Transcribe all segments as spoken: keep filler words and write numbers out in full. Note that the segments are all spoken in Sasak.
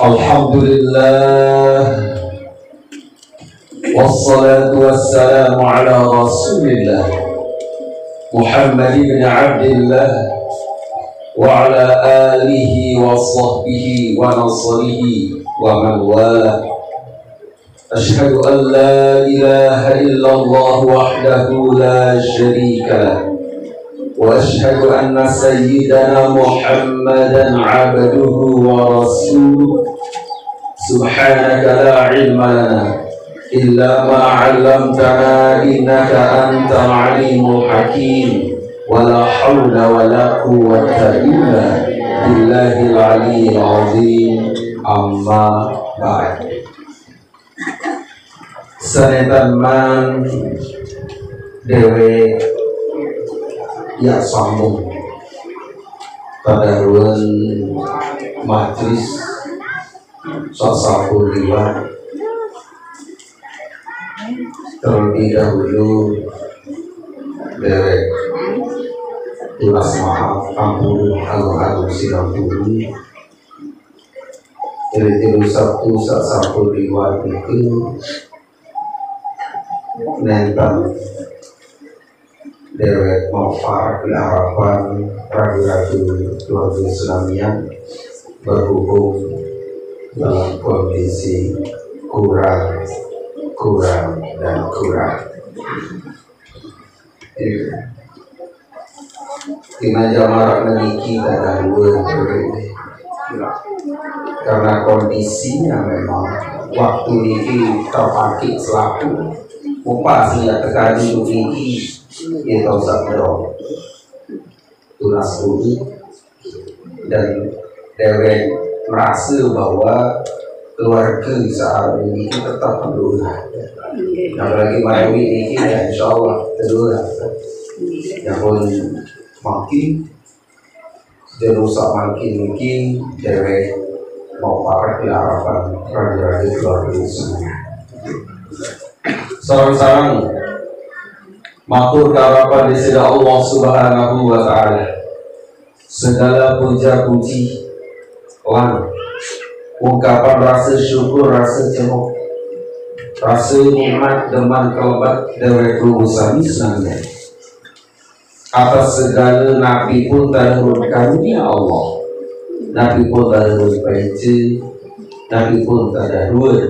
Alhamdulillah. Wassalatu wassalamu ala Rasulillah Muhammad ibn Abdillah wa ala alihi wa sahbihi wa nasrihi wa man wala. Ashhadu an la ilaha illallah wahdahu la sharika lah. Wa ashhadu anna sayyidana Muhammadan abduhu wa rasuluh. Subhanaka la ilma lana illa ma 'allamtana innaka antal alimul hakim. Wa la haula wa la quwwata illa billahil aliyyil azim. Amma ba'd. Sanetan man dewe ya sambung pada ruang majlis sasampun liwat. Terlebih dahulu dewe tunas maaf ampun agung-agung sidang puri. Jadi tilu Sabtu sasampun liwat itu nenten dewek mau farak di harapan ragu-ragu keluarga Sunamian berhubung dalam kondisi kurang, kurang dan kurang. Iya. Tina jamarak niki kadang dua. Karena kondisinya memang waktu niki terpakai selaku upah sejak terkadang niki kita usah dorong tunas bumi dan dewek merasa bahwa keluarga saat ini tetap perlu. Apalagi Marawi ini ya insya Allah kedua. Yang pun makin jadi rusak makin mungkin dewek mau pakai di harapan raja-raja keluarga semua. Sarang-sarang matur harapan di sida Allah Subhanahu wa Ta'ala. Segala puja puji lan ungkapan rasa syukur, rasa cengok, rasa nikmat deman kelebat dewek guru sami senantiasa atas segala napi pun taluhur karunia Allah, napi pun taluhur paice, napi pun taluhur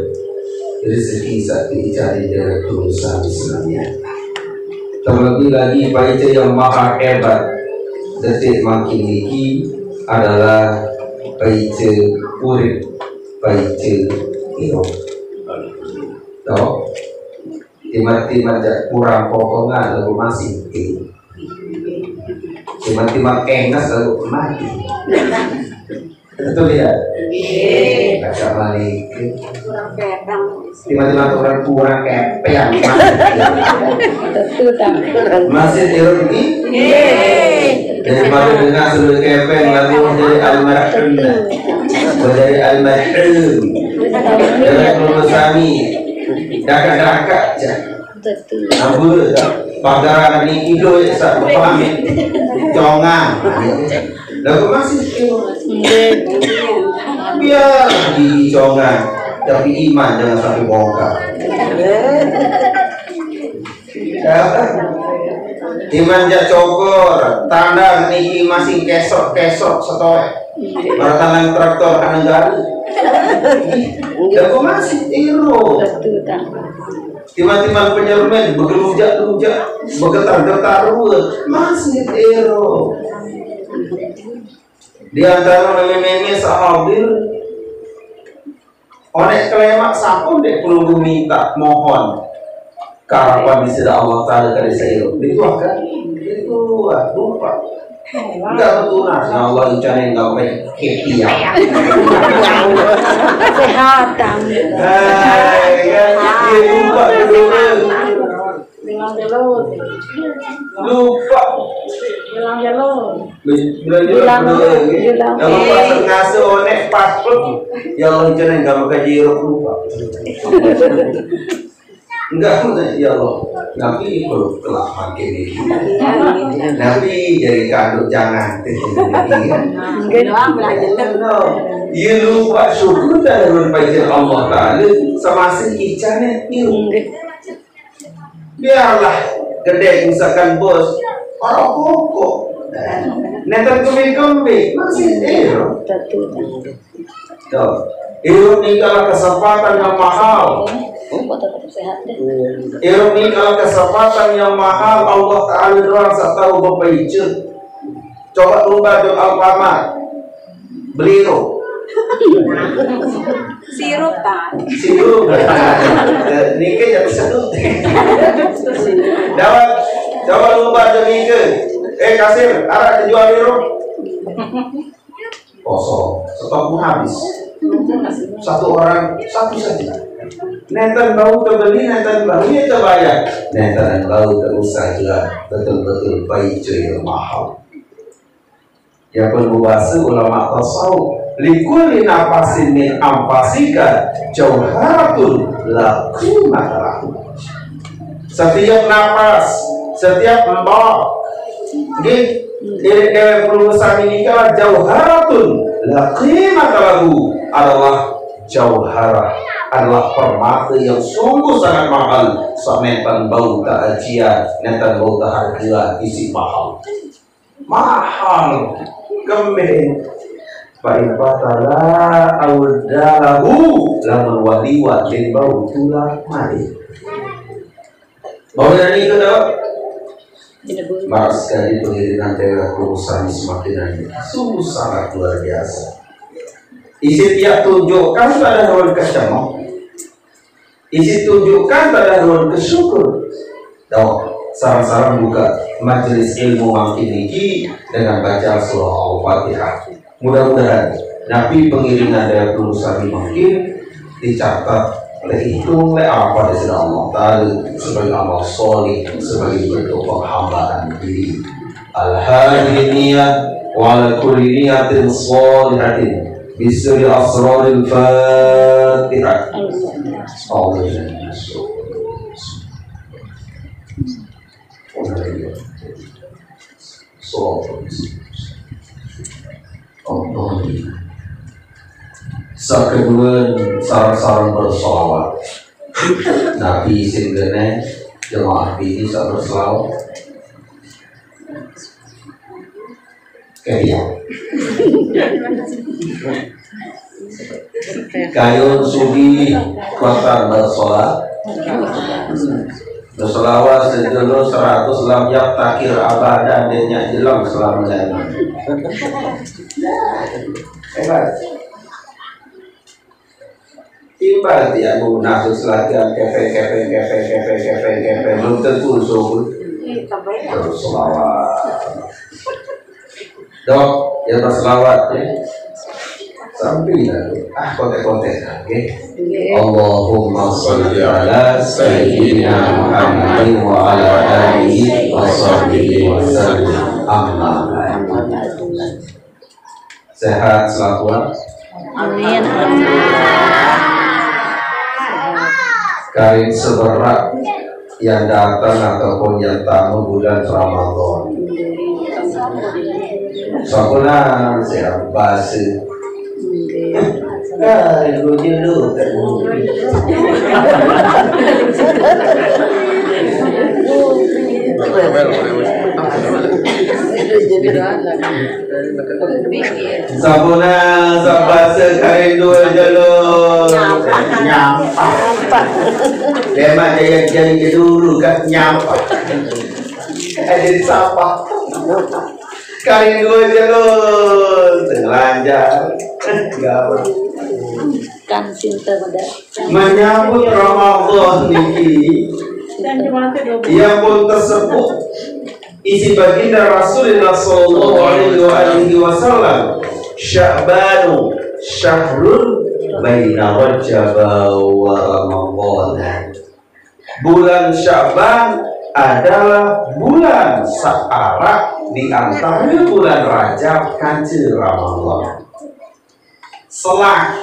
rezeki sakti cari dewek guru sami senantiasa. Terlebih lagi paice yang maha hebat detik makin niki adalah paice urip, paice hidup. Toh, tiba-tiba kurang pokongan lalu masih tiba-tiba engas lalu mati. Betul ya? Baca balik. Tiba-tiba orang kurang kepeng. Betul tak? Masih teori? Daripada dengar sudah kepeng lalu menjadi almarhum. Menjadi almarhum. Jangan perlu sami. Dakak-dakak aja. Betul. Ampun, pagar ni ido ya sak pamit. Congang. Lalu masih biar di congang, tapi iman jangan sampai bongkar. Ya, iman jak cokor, tanda niki masih kesok-kesok setoe. Martangan traktor anegara. Lalu masih iro. Betul tak? Timan-timan penyermen, begelujak-lujak, begetar-getar ruwet, masih ero. Di antara meme-meme sahadir, onek kelemak sapun dek pelungguh minta mohon karapan di sida Allah Ta'ala kali sairo. Itu akan, itu lupa. Enggak bertunas, ya Allah, ikan yang enggak pakai kepiah. Sehat, Kang. Eh, ya, dia lupa dulu. Bilang dulu. Lupa. Bilang dulu. Bilang dulu. Bilang dulu. Kalau pas ngasuh onek pas pun, ya Allah, ikan yang enggak pakai jeruk lupa. Enggak, ya Allah. Tapi kalau kelak makin ini, tapi jadi kanduk jangan. Doang belajar. Ye lupa syukur dah run pajen Allah Ta'ala sama si icane ni. Biarlah gede misalkan bos, para pokok. Nenten kemik-kemik, masih eh. Tuh. Hirup ni adalah kesempatan yang mahal. Hirup ni adalah kesempatan yang mahal. Allah Ta'ala doang saq tau bepaice. Coba lumbar jok Alfamart. Beli ro. Sirup, ta? Sirup. Nike jadi sedut. Dawat, coba lumbar jok nike. Eh, kasir, araq tejual ro? Kosong. Stokmu habis. Satu orang, satu saja. Nenten bau tebeli, nenten bau ye tebayar. Nenten bau teusah jual. Betul-betul paice yang mahal. Ye pun bebase ulama tasawuf, "Likulli nafasin min anfasika jauharatun la qimata lahu." Setiap napas, setiap embok, nggih, dewek, dewek pelungguh sami niki adalah jauharatun la qimata lahu, adalah jauharah, adalah permata yang sungguh sangat mahal, saq nenten bau teajian, nenten bau tehargean, isiq mahal. Mahal. Kembe. Fa in fatala audalahu, lamun wah liwat, ndeq bau tulak malik. Bau dari itu, Dok? Maaf sekali, pengiringan dewek pelungguh sami semakin hari sungguh sangat luar biasa. Isiq tiap tunjukkan pada hewan kecemok. Isiq tunjukkan pada hewan kesyukur. Dawek, sareng-sareng buka majelis ilmu mangkin niki dengan baca surah Al-Fatihah. Mudah-mudahan napi pengiringan dewek pelungguh sami mangkin dicatat, diitung leq ampun siq Allah Ta'ala sebagai amal soleh, sebagai bentuk penghambaan diri. Al-hadhihi niyah wa ala kulli niyatin shalihatin bi sirri asraril Fatihah. Alhamdulillah. Saq kedue, sareng-sareng bersolawat. Napi sing kene jemaah bini saq bersolawat? Kaye. Kayun sugih, kuatan bersolawat. Bersolawat sejelo seratus lam yaktakir abadan, ndeq nyak jeleng selame leman. Hebat. Timbang tiang guna seselatian kepeng, kepeng, kepeng, kepeng, kepeng, kepeng, belum tentu subuh. Terus selawat. Dok, ya, pas selawat, ya. Sampai dah tu. Ah, kotek-kotek dah, oke. Allahumma sholli ala Sayyidina Muhammadin wa ala alihi wa sahbihi wa sallim. Amma ba'du. Sehat selapuan. Amin. Karing seberaq yang datang ataupun yang tame bulan Ramadan. Sampunan sehat base. Karing due jelo. Sampunan saq base karing due jelo. Nyampah. Leman jari-jari keduru kan nyampah. Eh, jadi sampah. Karing due jelo. Ngelanjar. Gawat. Kan cinta pada menyambut Ramadan niki, yang pun tersebut isiq baginda Rasulullah sallallahu alaihi wa alihi wasallam, "Sya'banu syahrun baina Rajaba wa Ramadana." Bulan Sya'ban adalah bulan saq araq di antare bulan Rajab kance Ramadan. Selang.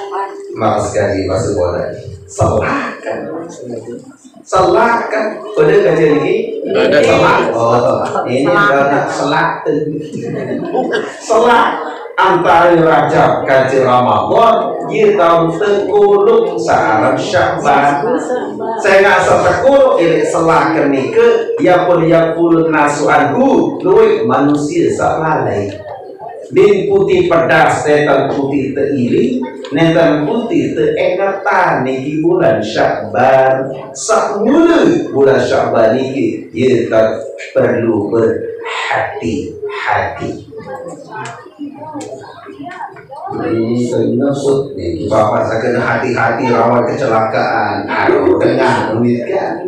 Maaf sekali, masuk bola. Salah kan? Salah kan? Udah kerja lagi? Udah. Salah. Oh, ini udah nak salah tu. Salah. Antara Rajab kaji Ramadan, dia tahu terkuluk searah Syaban. Saya nak seterkuluk ini salah ke ni ke, ya pun ya pun nasuanku, luwih manusia salah lain. Din putih pedas, setan putih teili, netan putih teengetan niki bulan Syaban. Sak mula bulan Syaban niki, ya tak perlu berhati-hati. Ini termasuk nih, Bapak saya kena hati-hati rawan kecelakaan. Aduh, dengar duit kan?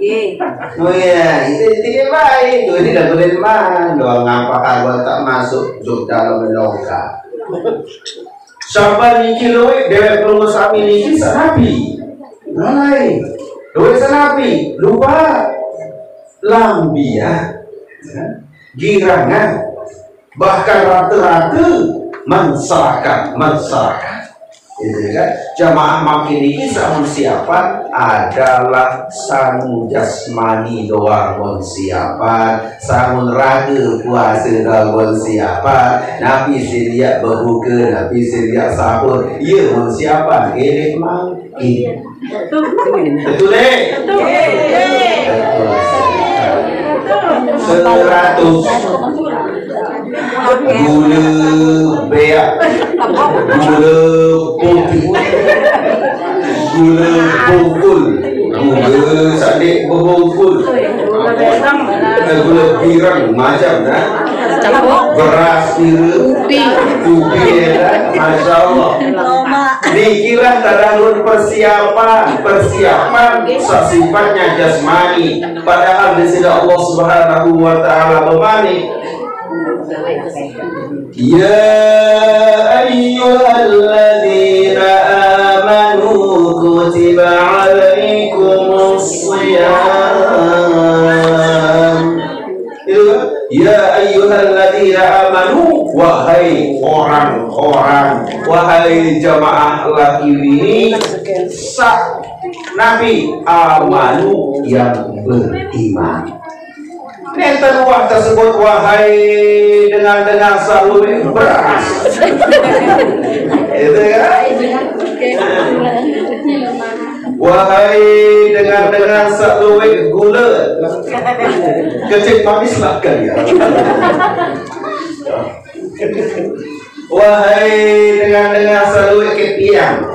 Oh ya, itu tidak baik. Tuh, ini dah boleh mah. Doang ngapa kagak tak masuk juk dalam longkar. Sabar niki luwih, dewek pelungguh sami niki senapi. Mulai. Luwih senapi, lupa. Lambiah. Ya. Girangan. Bahkan rata-rata masyarakat, masyarakat. Gitu kan? Jamaah makin ini sama siapa adalah sangu jasmani doang, mun siapa sangu raga puasa doang, mun siapa napi siliak berbuka, napi siliak sahur, iya, mun siapa elit mangkin. Betul, eh? Betul. Seratus. Gula beak. Gula putih. Gula bungkul. Gula sadik bebungkul. Eh, gula pirang macam dah. Beras kira. Kopi. Kopi ya dah. Masya Allah. Nikilah tadahun persiapan, persiapan sifatnya jasmani. Padahal di sini Allah Subhanahu wa Ta'ala bermanik. Ya ayyuhalladzina amanu kutiba alaikumus siyam. Itu kan? Ya ayyuhalladzina amanu, wahai orang-orang, wahai jamaah laki bini, sa nabi amanu yang beriman. Nenten wah tersebut wahai dengan-dengan saluwih beras. Itu ya. Wahai dengan-dengan saluwih gula. Kecil manis lah kalian. Wahai dengan-dengan saluwih ketiang.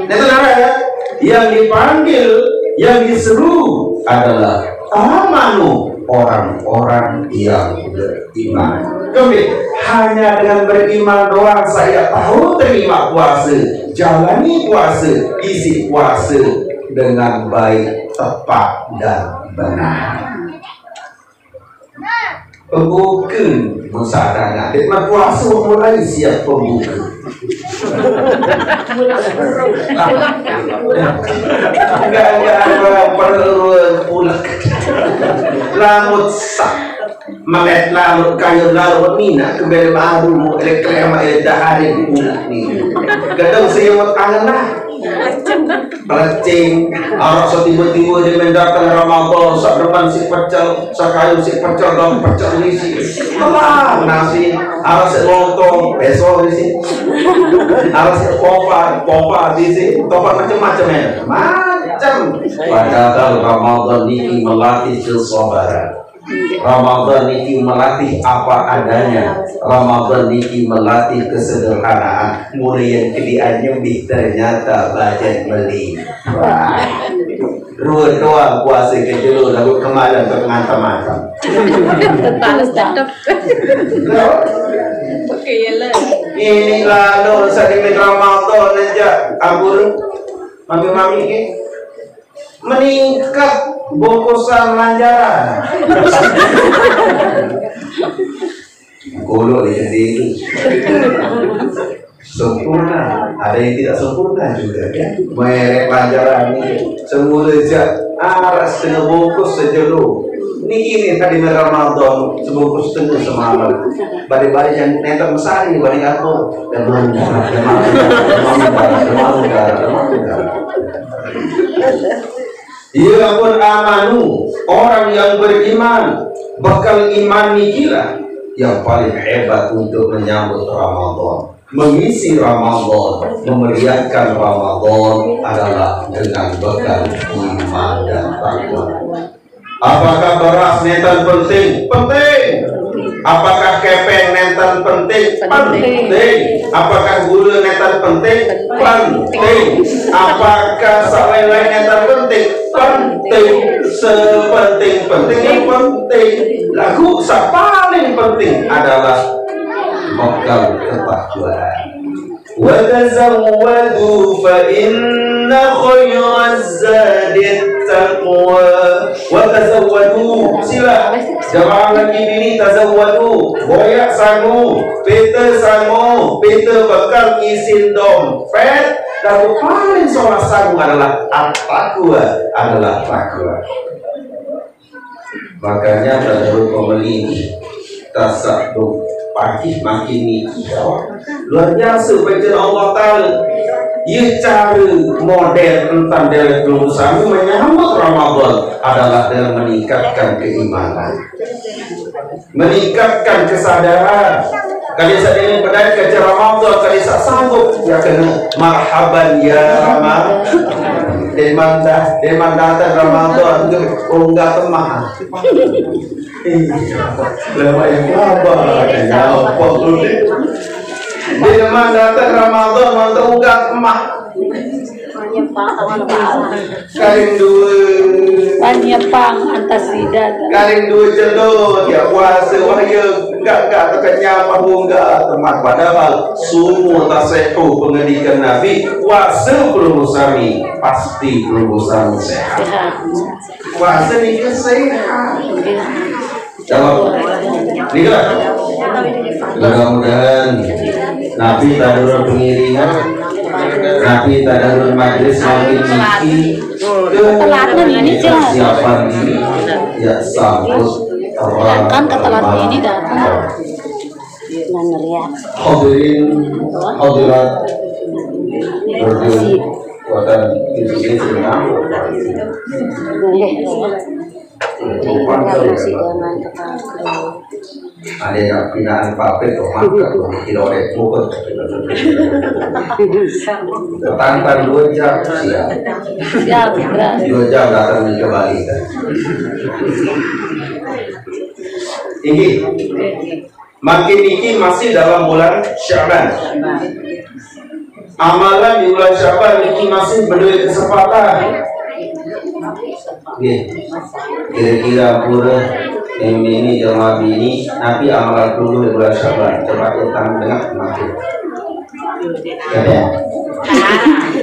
Nah, saudara ya, yang dipanggil, yang diseru adalah amanu, orang-orang yang beriman. Kemudian, hanya dengan beriman doang saya tahu terima puasa, jalani puasa, isi puasa dengan baik, tepat dan benar. Pembuka, masalah nak. Dia puasa mulai siap pembuka. Enggak, enggak, enggak perlu pulang. Lamun sah. Mamet lamun kayu lamun mina kembali baru mau elek kelema elek daharin pulang nih. Kadang saya mau tangan lah. Pelecing, arah setiba-tiba dia mendatang Ramadan, sak depan si pecel, sak kayu si pecel, dong pecel isi. Telah nasi, arah si lontong, besok isi. Arah si pompa, pompa isi, topat macam-macam ya. Macam. Padahal Ramadan ini melatih kesabaran. Ramadan niki melatih apa adanya. Ramadan niki melatih kesederhanaan. Mulai yang kedian nyembih ternyata budget beli. Wah. Dua doang puasa ke jelo lalu kemarin ke ngantem-antem. Ini lalu saya di Ramadan aja ampun. Mami-mami ini meningkat bungkusan lanjaran. Golok di sini itu sempurna, ada yang tidak sempurna juga kan. Merek lanjaran ini semula aja aras kena bungkus sejelo. Ini ini tadi Ramadan sebungkus setengah semalam. Balik-balik yang nonton mesari balik aku. Dan mana, dan mana, dan mana, dan mana, dan mana. Ia pun amanu, orang yang beriman, bekal iman nikilah yang paling hebat untuk menyambut Ramadan. Mengisi Ramadan, memeriahkan Ramadan adalah dengan bekal iman dan takwa. Apakah beras nenten penting? Penting. Apakah kepeng nenten penting? Penting. Apakah gula nenten penting? Penting. Apakah sawai-wai nenten penting? Penting. Sepenting-penting yang penting. Lagu sa paling penting adalah bekal ketakwaan. Wa tazawwadu fa inna khairaz zadit taqwa. Wa tazawwadu, sila jamaah laki bini, tazawwadu, boyak sangu, peta sangu, peta bekal isin dompet, lalu paling solah sangu adalah at-taqwa, adalah takwa. Makanya pada pemeli tasak tu pagi makin ni luar biasa baca Allah Taala. Ia cara model tentang dalam belum sami menyambut Ramadan adalah dengan meningkatkan keimanan, meningkatkan kesadaran. Kali saya ini pedai kerja Ramadan, kali saya sanggup, ya kena marhaban ya Ramadan. Deman dah, deman datang Ramadan tu, oh enggak temah. Lemak yang apa? Apa tu ni? Deman datang Ramadan, mantap enggak temah. Karing dua. Panyepang antas lidah. Karing dua jelo, ya puasa wahya enggak enggak terkenyang, bahu enggak temah. Padahal semua tasihku pengendikan Nabi, puasa perlu sami, pasti perlu sami sehat. Sehat. Puasa ni kan sehat. Jawab. Ni lah. Mudah-mudahan Nabi tak ada pengiringan, Nabi tak ada majlis makin tinggi. Telatnya ini, Cil. Siapa ini? Ya sambut orang. Kan ketelatnya ini datang. Hadirin, hadirat, berdiri, kekuatan, kekuatan. Ada yang pindahan pabrik tuh, mantap tuh, kilo deh, bungkus. Tantan dua jam, siap. Siap, berat. Dua jam datang ke Bali, kan? Ini, makin niki masih dalam bulan Syaban. Amalan di bulan Syaban niki masih beri kesempatan. Nggih. Kira-kira pura ini, ini jamaah bini, nanti amalan dulu di bulan Syaban. Coba kita tengah makin. Ada.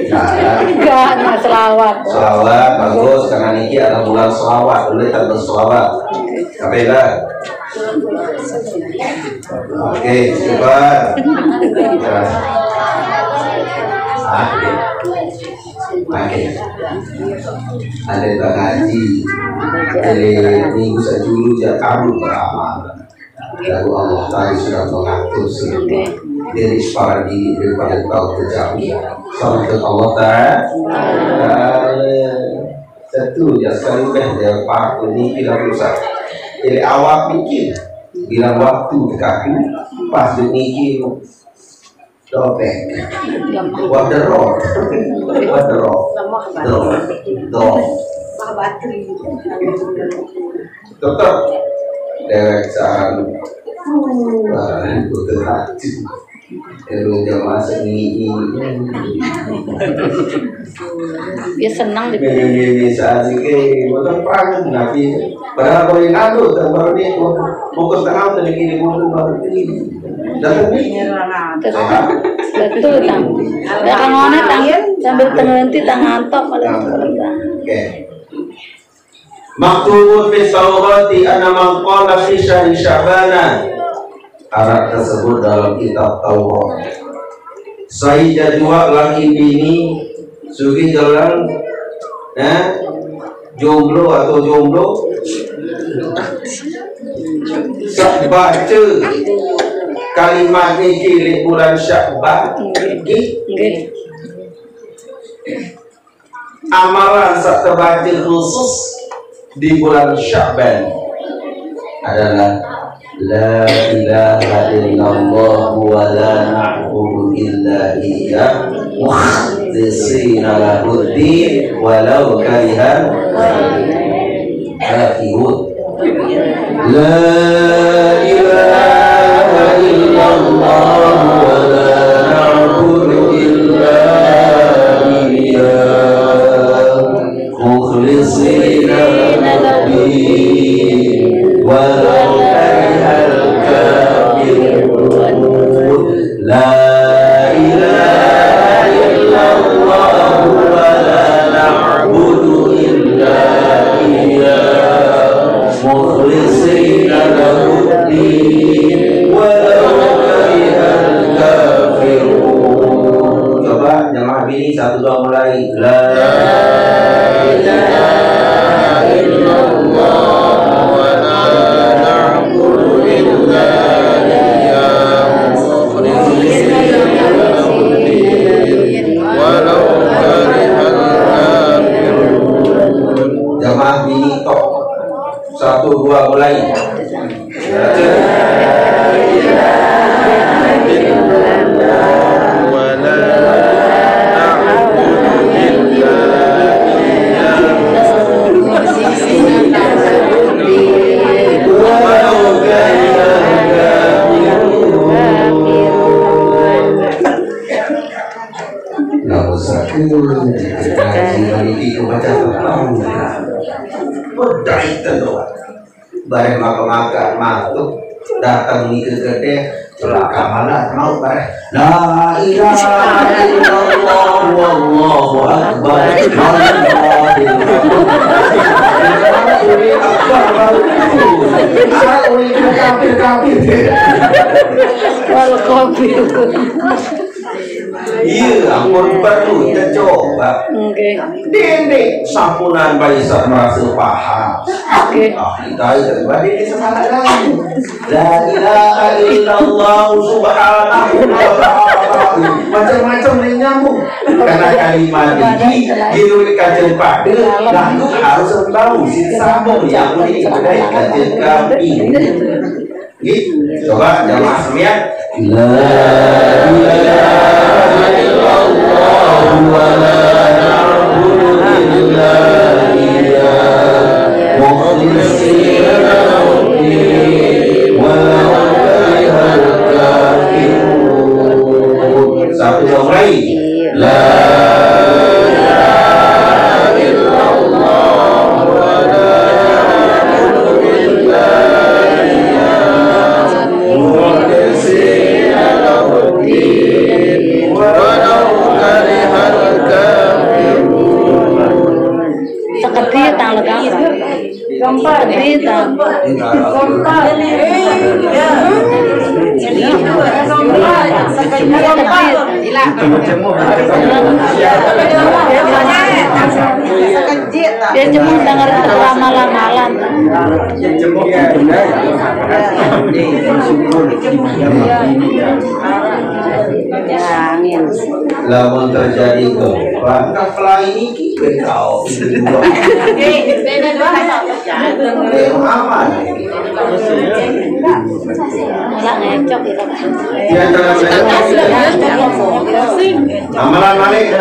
Nah, enggak, nah, selawat. Selawat bagus, karena niki ada bulan selawat, boleh tak berselawat? Apa ya? Oke, coba. Ah, oke. Oke. Ada yang ngaji. Jadi minggu sejulu dia tahu beramal. Lalu Allah Ta'ala sudah mengatur semua. Jadi para diri daripada tahu terjadi. Sama Allah Ta'ala. Satu je sekali dah dia pak ni kita rusak. Jadi awak mikir bila waktu terkaku pas dia mikir dobek. What the rock? What the rock? Drop. Drop. Tetap dewek saan. Wah, itu terhati. Kalau jamaah seni ini. Dia senang di ini, ini, ini saat ini, bukan perang, tapi padahal kalau yang ngatur, dan baru ini, bukan setengah, dan ini, bukan baru ini. Dan ini, sehat. Betul, Tang. Ya, Kang One, Tang, sambil tengenti, Tang, ngantok, malah. Oke. Maktubun fi Taurati anna man qala fi syahri Sya'bana. Arak tersebut dalam kitab Taurat. Saya jadwal laki bini sugi jalan, eh, jomblo atau jomblo. Sak baca kalimat niki di bulan Sya'ban. Nggih. Nggih. Amalan saq tebace khusus di bulan Sya'ban adalah la ilaha illallah wa la na'budu illa iyyah, mukhlishina lahuddin walau karihal kafirun. La ilaha illallah wa la na'budu illa iyyah, mukhlishina lahuddin walau karihal kafirun. La ilaha illallah wa la na'budu illa iyyah, mukhlishina lahuddin walau karihal kafirun. Coba jamaah bini, satu, dua, mulai. La ilaha illallah wa la na'budu illa iyyah, mukhlishina lahuddin walau karihal kafirun. Jamaah bini, tok. Satu, dua, mulai. Nggak usah, ngaji, ngaji, baca Quran. Udah itu doang. Bareng makan-makan, masuk, datang ni ke kedai, celaka malah mau bareng. La ilaha illallah, wallahu akbar. Wallahil akbar. Ah, udah kafir, kafir. Wal kafir. Iya, ampun, baru kita coba. Oke. Dendek sampunan bayi saq merase paham. Oke. Ah, kita itu tadi di semangat lagi. La ilaha illallah subhanahu wa ta'ala. Macam-macam yang nyambung. Karena kalimat ini diruit kaca pade, lalu harus tahu si sambung yang ini dari kaca kami. Nggih, coba jamaah sekalian. La ilaha illallah wa la na'budu illa iyyah, mukhlishina lahuddin, walau karihal kafirun. Satu, dua, mulai. La ilaha illallah wa la na'budu illa iyyah, mukhlishina lahuddin, walau karihal kafirun. Sekedhie tang lega. Keempat. Sekedhie tang. Keempat. Keempat. Sekedhie. Dia cuma dengar lama-lamalan. Ya, angin. Lamun terjadi gempa, kepala ini kita tahu. Beda dua. Beda aman. Enggak ngecok ya. Di antara mereka, amalan malik.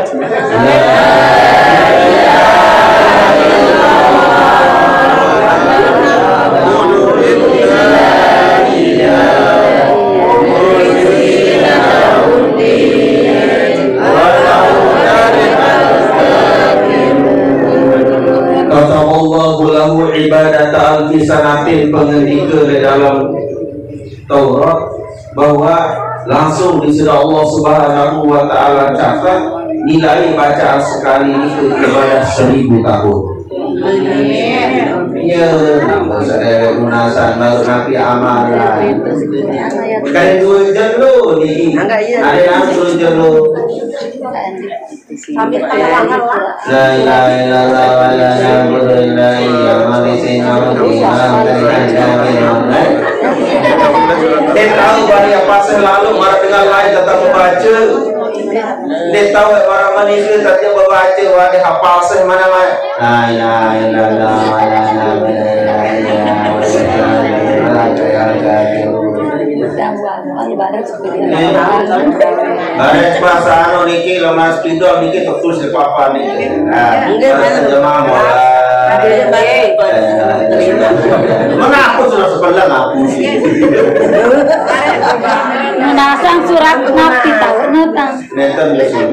Kataballahu lahu ibadata alfi sanatin, pengendika di dalam Taurat bahwa langsung di sida Allah Subhanahu wa taala catat nilai bacaan sekali itu ibadah seribu tahun. Ya, nambah sadaya lunasan baru napi amalan. Kayak dua jelo ni. Ada yang dua jelo. La ilaha illallah wa la na'budu illa iyyah, mukhlishina lahud din, walau karihal kafirun. Dia tahu bahwa pas selalu maraq dengan lain tetap membaca. Dia tahu orang Malaysia saja membaca, ada hafal seh mana-mana. La ilaha illallah, la ilaha illallah, la ilaha illallah. Barek pas anu niki, lemas pidol niki, terus di papa niki. Nah, enggak, mana? Jemaah mulai. Ada yang baik. Mana aku sudah sebelah aku sih. Menasang surat nabi tahu nutang. Nenten ya sih.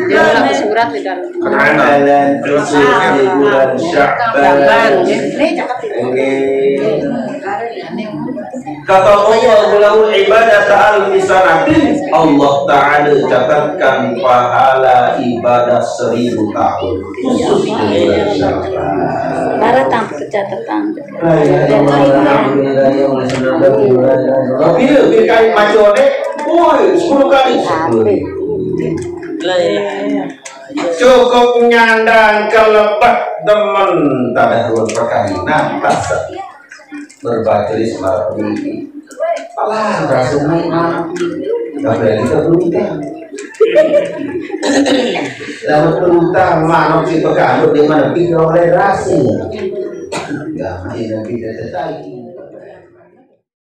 Dia surat di dalam. Amalan khusus di bulan Sya'ban. Ini cakep. Oke. Kata Allah, "Lahu ibadah alfi sanatin." Allah Ta'ala catatkan pahala ibadah seribu tahun. Khusus di bulan Sya'ban. Barat tanpa catatan. Bila, bila kali macam ni, woi, sepuluh kali. Cukup nyandang kelebah demen, tak ada ruang perkahwinan, tak berbateris malam ini. Alah, rasa nikmat. Tapi kita berutang. Dapat berutang, mana kita kalau di mana kita oleh rasa. Ya, ini kita tadi.